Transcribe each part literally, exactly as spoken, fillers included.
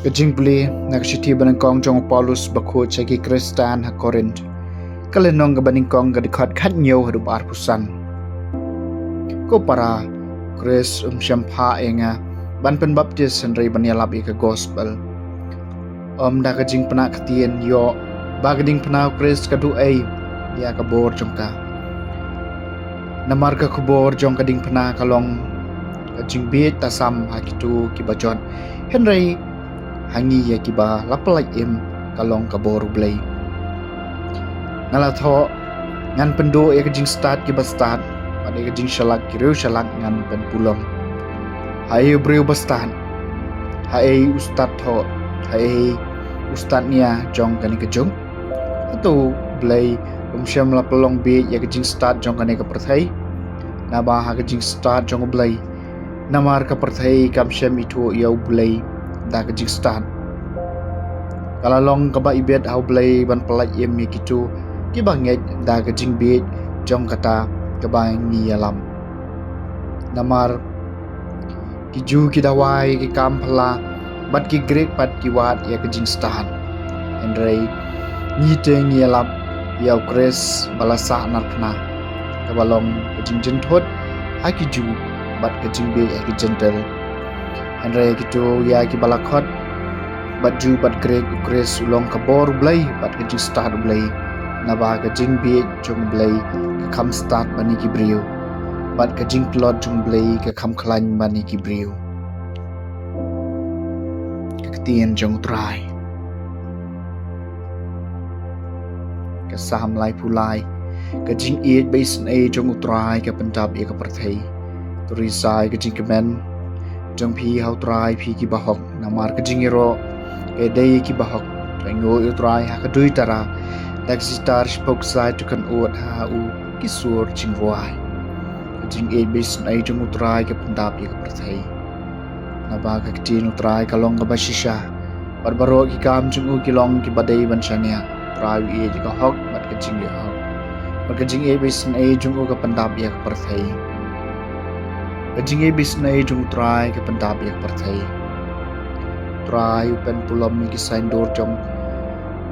Ka jingpule na ka shithi banyngkong jong u Paulus bakhuid sha ki Khristan ha Korinth, ka lynnong kaba nyngkong, ka dkhot khathynñiew haduh arphew san. Ko para, Khrist um shym phah ïa nga ban pynbaptis hynrei ban ïalap ïa ka gospel. Ym da ka jingpynah ktien, ïoh ba ka diengphna u Khrist ka duh ei ïa ka bor jong ka. Namar ka khubor jong ka diengphna ka long ka jingbieit tasam ha kito kiba jot, hynrei ha ngi ïa kiba la pyllait im ka long ka bor U Blei. Nga la thoh, ngan pynduh ïa ka jingstad kiba stad, bad ïa ka jingshlak ki riewshlak ngan pynpulom. Haei u briew ba stad? Haei u stad thoh? Haei u stad nia jong kane ka jong? Hato U Blei um shym la pynlong bieit ïa ka jingstad jong kane ka pyrthei? Naba ha ka jingstad jong U Blei, namar ka pyrthei kam shym ithuh ïa U Blei da ka jingstad, ka la long kaba ibit ha U Blei ban pyllait im ïa kito kiba ngeit da ka jingbieit jong kata kaba ngi ïalam. Namar ki Jiw ki dawa ïa ki kam phylla, bad ki Grik pat ki wad ïa ka jingstad. Hynrei ngi te ngi ïalap ïa u Khrist ba la sah narphna, kaba long ka jingjynthut ha ki Jiw bad ka jingbieit ha ki Jentil. Hynrei kito ïa kiba la khot, bad Jiw bad Grik, u Khrist u long ka bor U Blei bad ka jingstad U Blei. Naba ka jingbieit jong U Blei ka kham stad ban ïa ki briew, bad ka jingtlot jong U Blei ka kham khlaiñ ban ïa ki briew. Ka ktien jong U Trai. Ka Salm laiphew lai. Ka jingïeit ba isynei jong U Trai ka pyndap ïa ka pyrthei. To ri sa ïa ka jingkmen jong phi ha U Trai, phi kiba hok, namar ka jingïaroh ka dei ïa kiba hok. To ainguh ïa U Trai ha ka duitara, da ka sitar shiphew ksai to kynnoh ha u ki sur jingrwai. Ka jingïeit ba isynei jong U Trai ka pyndap ïa ka pyrthei. Naba ka ktien U Trai ka long kaba shisha, bad baroh ki kam jong u ki long kiba dei ban shaniah. U Trai u ïeit ïa ka hok bad ka jingleh hok, bad ka jingïeit ba isynei jong u ka pyndap ïa ka pyrthei. Ka jingïeit ba isynei jong U Trai ka pyndap ïa ka pyrthei. U Trai u pynpulom ïa ki saiñdur jong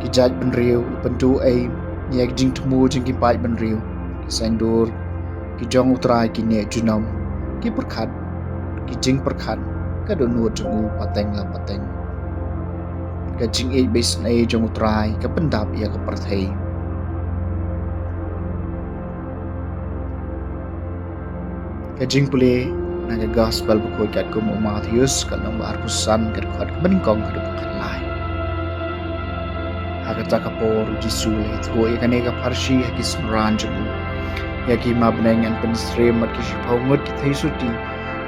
ki jaitbynriew, u pynduh ei ïa ki jingthmu jong ki paidbynriew. Ki saiñdur ki jong U Trai ki neh junom, ki pyrkhat, ki jingpyrkhat ka dohnud jong u pateng la pateng. Ka jingïeit ba isynei jong U Trai ka pyndap ïa ka pyrthei. Ka jingpule na ka gospel bakhuid katkum u Mathaios, ka lynnong ba arphew san, ka dkhot kaba nyngkong haduh kaba khatlai. Ha kata ka por U Jisu u la ïathuh ïa kane ka pharshi ha ki synran jong u: Ïa ki hima bneng yn pynsyriem bad ki shiphew ngut ki theisotti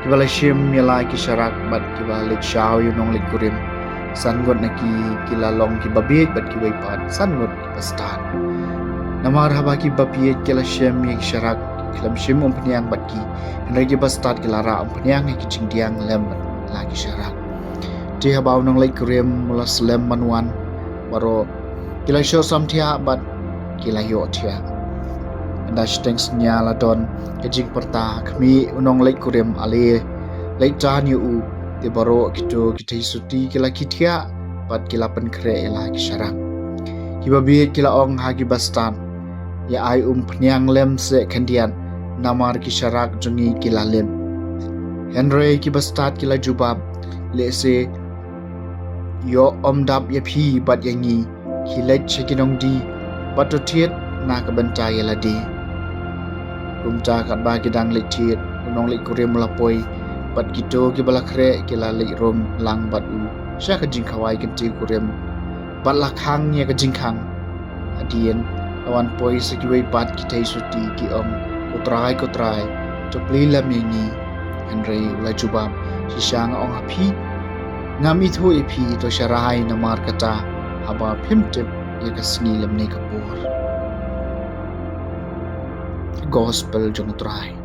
kiba la shim ïa la ki sharak bad kiba la leit shaw ïa u nongleit kurim. San ngut na ki ki la long kiba bieit bad kiwei pat san ngut kiba stad. Namar haba kiba bieit ki la shim ïa ki sharak, ki khlem shym umphniang bad ki, hynrei kiba stad ki la rah umphniang ïa ki jingdiang lem bad la ki sharak. Te haba u nongleit kurim u la slem ban wan, baroh ki la shoh samthiah bad ki la ïohthiah. Ynda shiteng synñia la don ka jingpyrta, khmih, u nongleit kurim, ale, leit tan ïa u. Te baroh kito ki theisotti ki la khie thiah bad ki la pynkhreh ïa la ki sharak. Kiba bieit ki la ong ha kiba stad: Ïa ai umphniang lem seh khyndiat, namar ki sharak jong ngi ki la lip. Hynrei kiba stad ki la jubab: Lehse ïoh ym dap ïa phi bad ïa ngi, khie leit sha ki nongdie bad to thied na ka bynta ïa lade. Kumta katba ki dang leit thied, u nongleit kurim u la poi, bad kito kiba la khreh ki la leit rung lang bad u sha ka jingkhawai kynthei kurim, bad la khang ïa ka jingkhang. Hadien la wan poi sa kiwei pat ki theisotti, ki ong: Ko Trai, ko Trai, to plie lem ïa ngi. Hynrei u la jubab: Shisha nga ong ha phi, ngam ithuh ïa phi, to sharai namar kata, haba phim tip ïa ka sngi lymne ka por. Gospel jong U Trai.